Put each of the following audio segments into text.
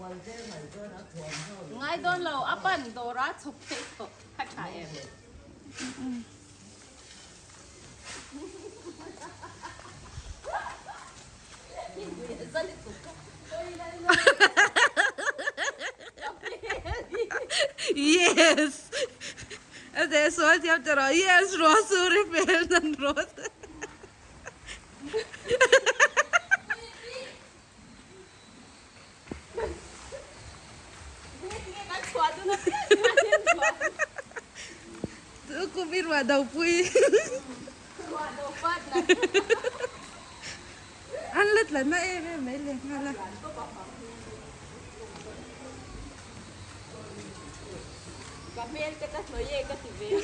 Ngai dawn lo a pan dawra chhuk phei tawh a tha em. Yes! A deh sual thiam ta rawh. Yes! Ruah sur i hmel nan rawt. Tu kum i ruah do pui. An la tla na em em mai leh nghal a. Ka hmel te ka hnawih e ka ti ve a.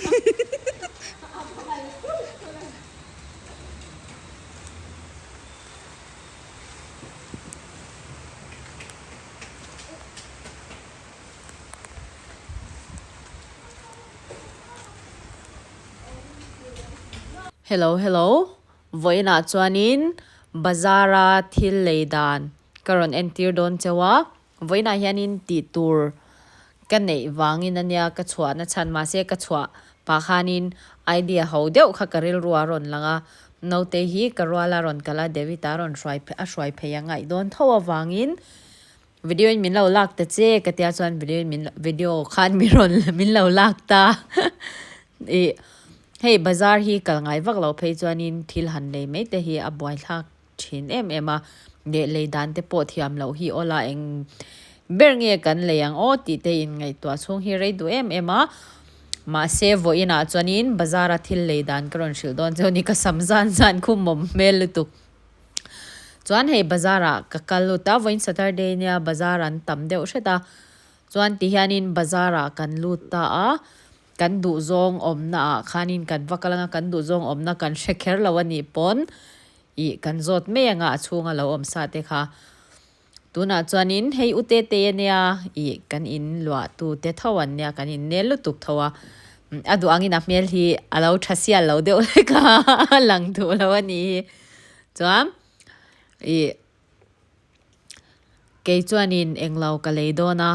Hello hello vawiinah chuanin bazar-a thil lei dan ka rawn entir dawn cheu a vawiinah hianin tih tur ka neih vangin ania ka chhuahna chhan mahse ka chhuah pah khanin idea ho deuh kha ka rilru a rawn lang a naute hi ka ruala rawn kal a David a rawn hruai a hruai phei a ngaih dawn tho avangin video in min lo lak ta che ka tia chuan video in min video khan min rawn min lo lak ta ih hei bazar hi kal ngai vak loh phei chuanin thil han lei mai te hi a buaithlak thin em em a leh lei dan te pawh thiam loh hi awla eng ber nge kan lei ang aw tih te in ngaihtuah chhung hi rei duh em em a mahse vawiin ah chuanin bazar a thil lei dan ka rawn hrilh dawn chu ni ka sam zan zan khu mawm hmel lutuk chuan hei bazar ah ka kal lut a vawiin saturday nia bazar an tam deuh hret a chuan ti hianin bazar ah kan lut ta a kan duhzawng awmna ah khanin kan va kal anga kan duhzawng awmna kan hre kher lo a nih pawn Ih, kan zawt mai anga a chhunga lo awm sa te kha. Tunah chuanin hei u Tetei a nia, ih, kan in luah tu te tho an nia, kan in nel lutuk tho a. A duh angin a hmel hi a lo tha sial lo deuh hlek a, a lang duh lo a nih hi. Chuan, ih, kei chuanin englo ka lei dawn a.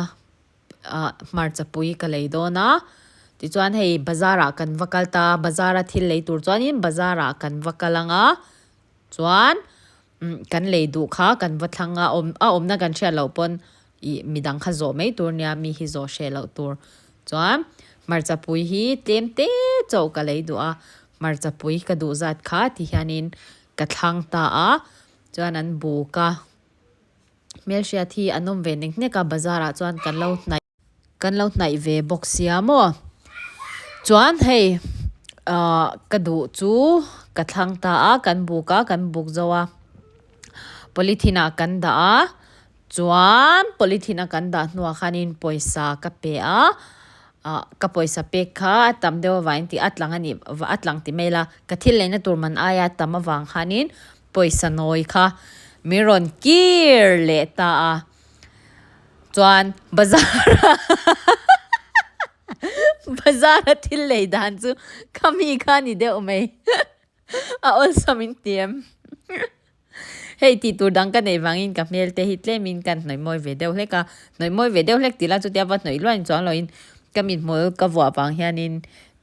ah hmarcha pui ka lei dawn a tichuan hei bazar ah kan va kal ta a bazar a thil lei tur chuanin bazar ah kan va kal ang a chuan umm kan lei duh kha kan va thlang a awm a awmna kan hriat loh pawn ih midang kha zawh mai tur nia mi hi zawh hreh loh tur chuan hmarcha pui hi tlem te chauh ka lei duh a hmarcha pui ka duh zat kha ti hianin ka thlang ta a chuan an buk a. Hmelhriat hi an awm ve nek nek a bazar ah chuan kan lo hnaih kan lo hnaih ve bawk sia maw chuan hei ahh ka duh chu ka thlang ta a kan buk a kan buk zo a polythene ah kan dah a chuan polythene a kan dah hnuah khanin pawisa ka pe a ah ka pawisa pek kha a tam deuh avangin tih a tlang a nih a tlang ti mai la ka thil leina tur man aia tam avang khanin Pawisa nawi kha min rawn kir leh ta a, chuan bazar a bazar a thil lei dan chu ka mi kha ni deuh mai a awlsam in ti em hei tih tur dang ka neih vangin ka hmel te hi tlem in kan hnawih mawi ve deuh hlek a, hnawih mawi ve deuh hlek tih la chutia va hnawih luain chuang loin ka mithmul ka vuah vang hianin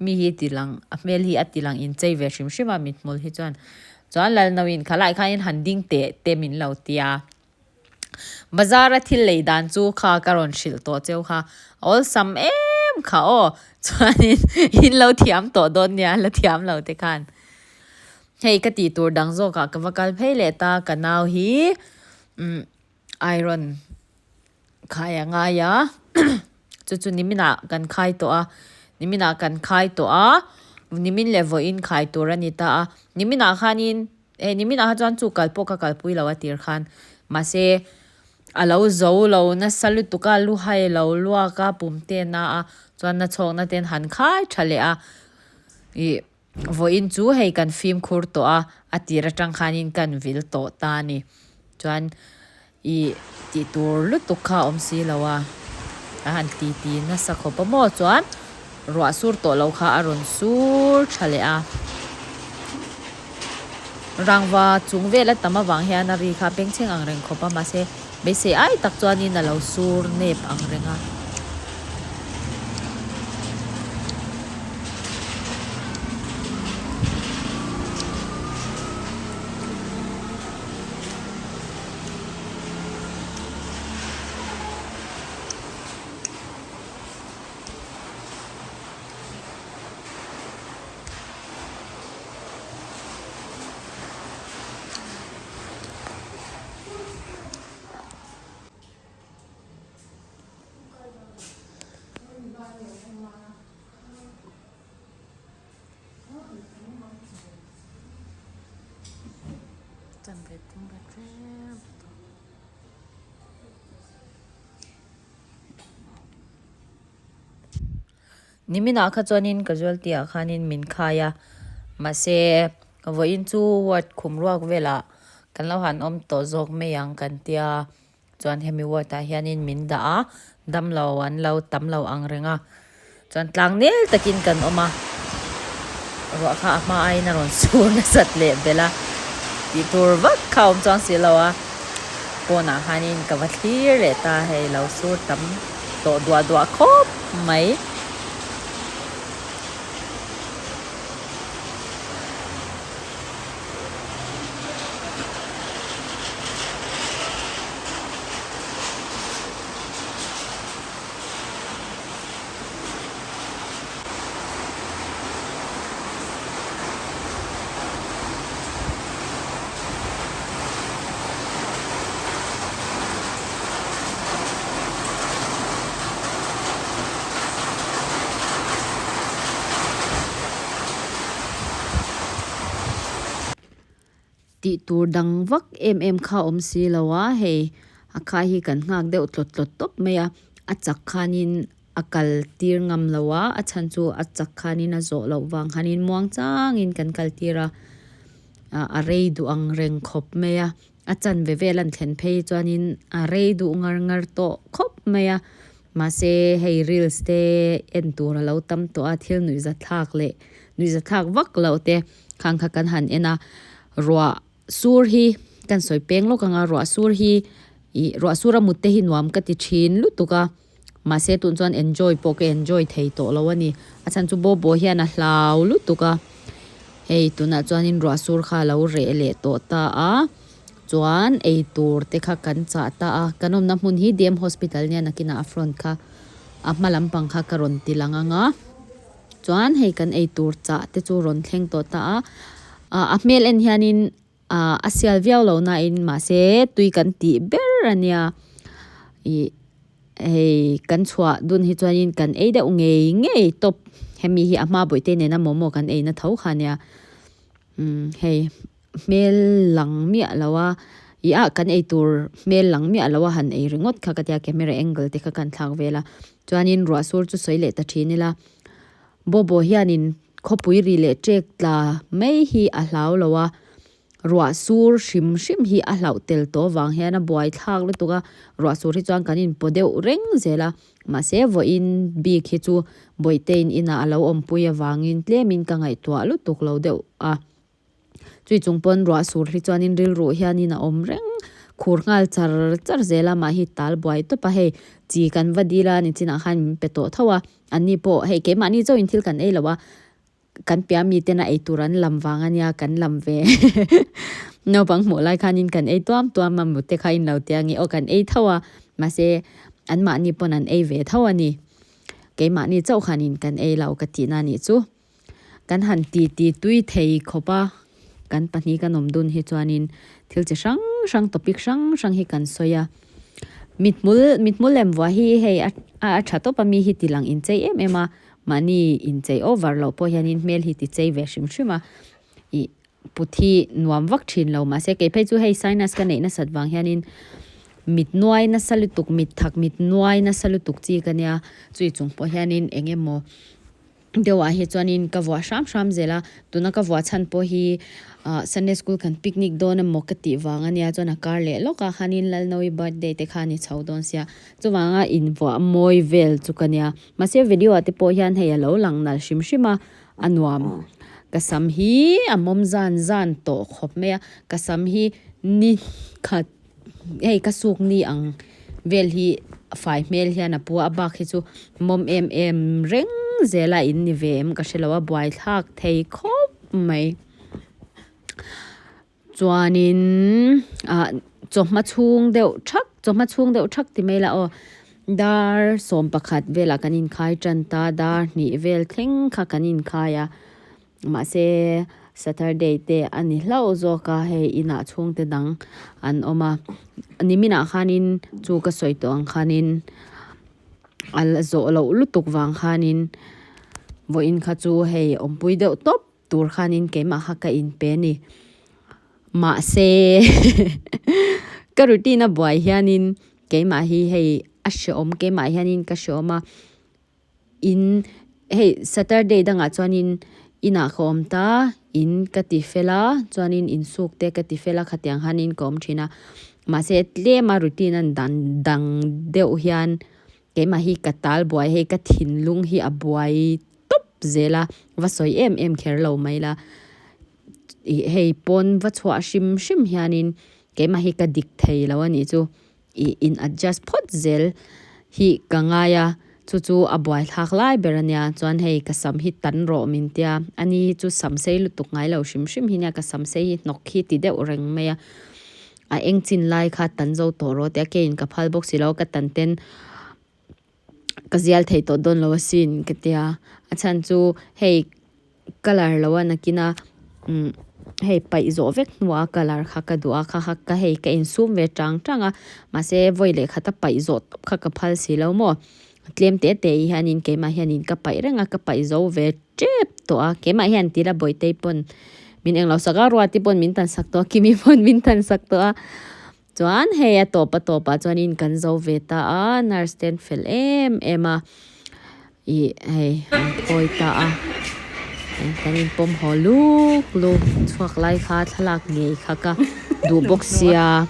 mi hi ti lang a hmel hi a ti lang inchei ve hrim hrim a mithmul hi chuan. Chuan Lalnoin kha lai khanin han ding teh te min lo ti a. Bazar a thil lei dan chu kha ka rawn hrilh tawh cheu kha. A awlsam em kha aw. Chuanin in lo thiam tawh dawn nia la thiam lo te khan. Hei ka tih tur dang zawkah ka va kal phei leh ta ka nau hi umm iron khai a ngai a chu chu niminah kan khai tawh a niminah kan khai tawh a nimin leh vawiin khai tur a ni ta a niminah khanin eh niminah kha chuan chu kal pawh ka kalpui lo a tir khan mahse a lo zo lo nasa lutuk a lu hai lo luak a pum te na a chuan na chhawkna ten han khai tha leh a ih vawiin chu hei kan fimkhur tawh a a tir atang khanin kan vil tawh ta a ni chuan Ih tih tur lutuk kha a awm si lo a, a han ti ti nasa khawp a maw chuan ruah sur tawh lo kha a rawn sur tha leh a. Rangva chung vel a tam avang hian a ri kha a bengchheng ang reng khawp a mahse beisei ai tak chuanin a lo sur nep ang reng a. Niminah kha chuanin casualty ah khanin min khai a, mahse vawiin chu ward khum ruak velah kan lo han awm tawh zawk mai ang kan tia chuan hemi ward ah hianin min dah a, damlo an lo tam lo ang reng a, chuan tlang nel takin kan awm a, ruah kha a hma aiin a rawn sur nasat leh belh a, tih tur vak kha a awm chuang si lo a, pawnah khanin ka va thlir leh ta hei lo sur tam tawh duah duah khawp mai. Tih tur dang vak em em kha awm si lo a, hei a khai hi kan nghak deuh tlawt tlawt tawp mai a, a chak khanin a kal tir ngam lo a, a chhan chu a chak khanin a zawh loh vang khanin muang changin kan kal tir a, a rei duh ang reng khawp mai a, a chanve vel an thlen phei chuanin a rei duh ngar ngar tawh khawp mai a, mahse hei reels te en tur a lo tam tawh a, thil nuihzatthlak leh nuihzatthlak vak loh te khang kha kan han en a, ruah sur hi kan sawi peng lawk ang a, ruah sur hi ih ruah sur a mut te hi nuam ka ti thin lutuk a. Mahse tun chuan enjoy pawh ka enjoy thei tawh lo a ni. A chhan chu Bobo hian a hlau lutuk a. Hei tunah chuanin ruah sur kha a lo reh leh tawh ta a. Chuan ei tur te kha kan chah ta a. Kan awmna hmun hi DM Hospital nia nakinah a front kha a hma lampang kha ka rawn ti lang ang a. Chuan hei kan ei tur chah te chu rawn thleng tawh ta a. A hmel en hianin Ah a sial viau lo nain mahse tui kan tih ber a nia ih hei kan chhuah dun hi chuanin kan ei deuh ngei ngei tawp hemi hi a hma bawihte nena momo kan ei na tho kha nia umm hei hmel lang miah lo a ih ah kan ei tur hmel lang miah lo a han ei ringawt kha ka tia camera angle te kha kan thlak vel a chuanin ruah sur chu sawi leh ta thin ila. Bobo hianin khawpui ri leh ṭek tla mai hi a hlau lo a, ruah sur hrim hrim hi a hlauh tel tawh avang hian a buai thlak lutuk a, ruah sur hi chuan kan inpaw deuh reng zel a, mahse vawiin bik hi chu Bawihtei'n inah a lo awmpui avangin tlemin ka ngaihtuah lutuk lo deuh a. Chui chung pawn ruah sur hi chuanin rilruh hianin a awm reng khur nghal char char zel a mah hi tal buai tawp a hei chi kan va dil a nichinah khan min pe tawh tho a anni pawh hei keimahni chauhin thil kan ei lo a kan piah mi tena ei tur an lam vang ania kan lam ve naupang hmuh lai khanin kan ei tuam tuam a mute kha in lo tia nge aw kan ei tho a mahse anmahni pawn an ei ve tho a ni keimahni chauh khanin kan ei lo ka tihna anih chu. Kan han ti ti tui thei khawp a, kan pahnih kan awm dun hi chuanin thil chi hrang hrang topic hrang hrang hi kan sawi a. Mithmul mithmul lem vuah hi hei a a tha tawp a mi hi ti lang inchei em em a, mahni inchei over loh pawh hianin hmel hi ti chei ve hrim hrim a, ih put hi nuam vak thin lo mahse kei phei chu hei sinus ka neih nasat vang hianin mit nuai nasa lutuk mit thak mit nuai nasa lutuk chi ka nia chui chung pawh hianin eng emaw. Deuhah hi chuanin ka vuah hram hram zel a, tuna ka vuah chhan pawh hi ah Sunday school kan picnic dawn emaw ka tih vang ania chuan a kar leh lawk a khanin Lalnawi birthday te kha a ni chho dawn sia chuvanga invuah mawi vel chu ka nia mahse video ah te pawh hian hei a lo lang nalh hrim hrim a a nuam. Ka sam hi a mawm zan zan tawh khawp mai a, ka sam hi ni khat hei ka suk ni ang vel hi fai hmel hian a pu a, a bak hi chu mawm em em reng zel a in ni ve em ka hrelo a buaithlak thei khawp mai. Chuanin ah chawhma chhung deuh thak chawhma chhung deuh thak ti mai la aw dar 11 velah kan inkhai tan ta dar hnih vel thleng kha kan inkhai a mahse saturday te a ni hlauh zawk a hei inah chhungte dang an awm a niminah khanin chu ka sawi tawh ang khanin a la zawh loh lutuk vang khanin vawiin kha chu hei awmpui deuh tawp. Tur khanin keimah kha ka inpe a ni. Mahse ka routine a buai hianin keimah hi hei a hreawm keimah hianin ka hreawm a, in hei Saturday dangah chuanin inah ka awm ta, in ka ti fel a, chuanin insuk te ka ti fel a khatiang khanin ka awm thin a. Mahse tlema routine a dan dang deuh hian keimah hi ka tal buai hei ka thinlung hi a buai tawp zel a, va sawi em em kher lo mai la. Ih hei pawn va chhuah hrim hrim hianin keimah hi ka dik thei lo a nih chu. Ih in adjust phawt zel hi ka ngai a, chu chu a buai thlak lai ber a nia. Chuan hei ka sam hi tan rawh min tia, ani hi chu sam sei lutuk ngai lo hrim hrim hi nia, ka sam sei hi hnawk hi ti deuh reng mai a. A eng chin lai kha tan zo tawh rawh tia keiin ka phal bawk si lo, ka tan ten. Ka zial thei tawh dawn lo asin ka tia a chhan chu hei colour lo a nakin a umm hei paih zawh vek hnuah colour kha ka duh a kha kha ka hei ka insum ve tang tang a mahse vawi leh khat a paih zawh tawp kha ka phal si lo maw tlem te te hianin keimah hianin ka paih reng a ka paih zo ve tep tawh a keimah hian tila bawihte pawn min englo sak a ruati pawn min tan sak tawh a kimi pawn min tan sak tawh a. Chuan hei a tawp a tawpah chuanin kan zo ve ta a, nurse te an fel em em a, ih hei an phawi ta a, kan inpawm haw luk luk chhuak lai kha thlalak ngei kha ka duh bawk sia,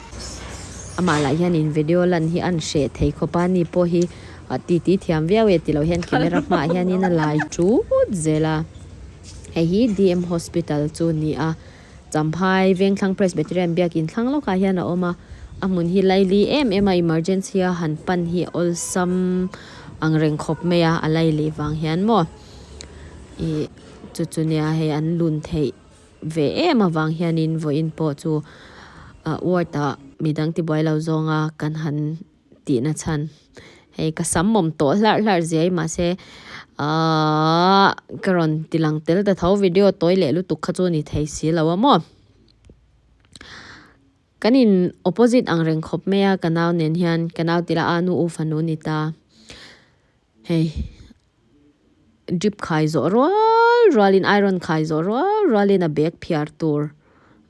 amah lah hianin video lan hi an hreh thei khawp a, ni pawh hi titi thiam viau e tilo hian camera hmaah hianin a lai tut zel a, hei hi D_M hospital chu a ni a. Champhai Vengthlang Presbyterian biakin thlang lawkah hian a awm a, a hmun hi laili em em a, emergency a han pan hi awlsam ang reng khawp mai a, a laili vang hian maw ih chu chu nia hei an lun theih ve em avang hianin vawiin pawh chu ah ward ah midang tibuai lo zawnga kan han tihna chhan hei ka sam awm tawh hlarh hlarh zia hi mahse ahh ka rawn ti lang tel ta tho video tawi leh lutuk kha chu a ni thei si lo a maw kan in opposite ang reng khawp mai a ka nau nen hian ka nau tila a nu u fanu ni ta hei. Drip khai zawh rual rualin iron khai zawh rual rualin a bag phiar tur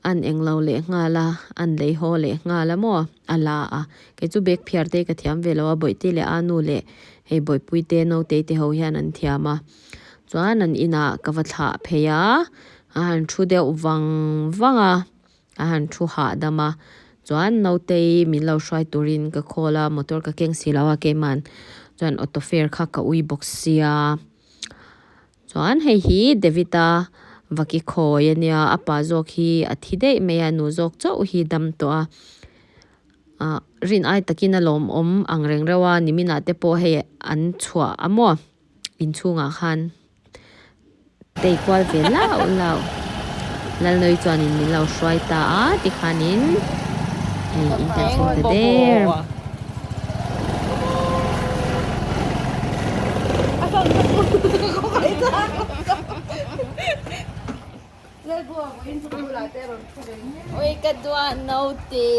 an englo leh nghal a an lei haw leh nghal a maw a la a kei chu bag phiar te ka thiam ve lo a bawihte leh a nu leh hei bawihpui te naute te ho hian an thiam a chuan an inah ka va thlah phei a a han thu deuh vang vang a. A han thu hahdam a, chuan Nautei min lo hruai turin ka call a, motor ka keng si lo a keiman chuan auto fare kha ka ui bawk sia. Chuan hei hi David-a vaki khawi a nia, a pa zawk hi a thi daih mai a, nu zawk chauh hi dam tawh a. Ah rin ai takin a lawmawm ang reng reuh a, niminah te pawh hei an chhuah a maw inchhungah khan. Tei kual ve lauh lauh. Lalnoi chuanin min lo hruai ta a tikhanin hei in kan thleng ta der. Oi ka duah naute.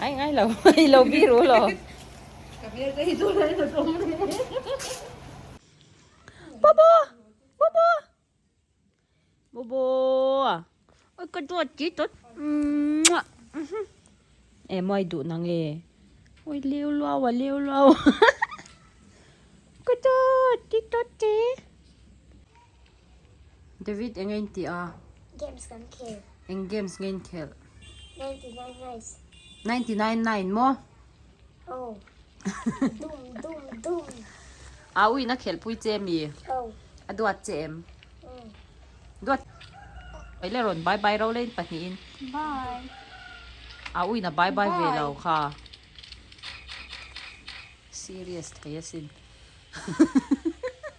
Ai ngai lo ai lo bi ru lo. Bobo bobo bobo oi ka duat chi tot e moi duh nang e oi leu luau a leu luau ka duat chi tot chi David eng a in tih a? Games kan khel. Eng games nge in khelh? 99 nights. 99 9 maw? Aw. Dum dum dum. A uina khelhpui che mi? Aw. A duat che em? Duat. Pai le rawn bye bye ro lein pahnihin. Bye. A uina bye bye ve lo kha. Serious thei asin.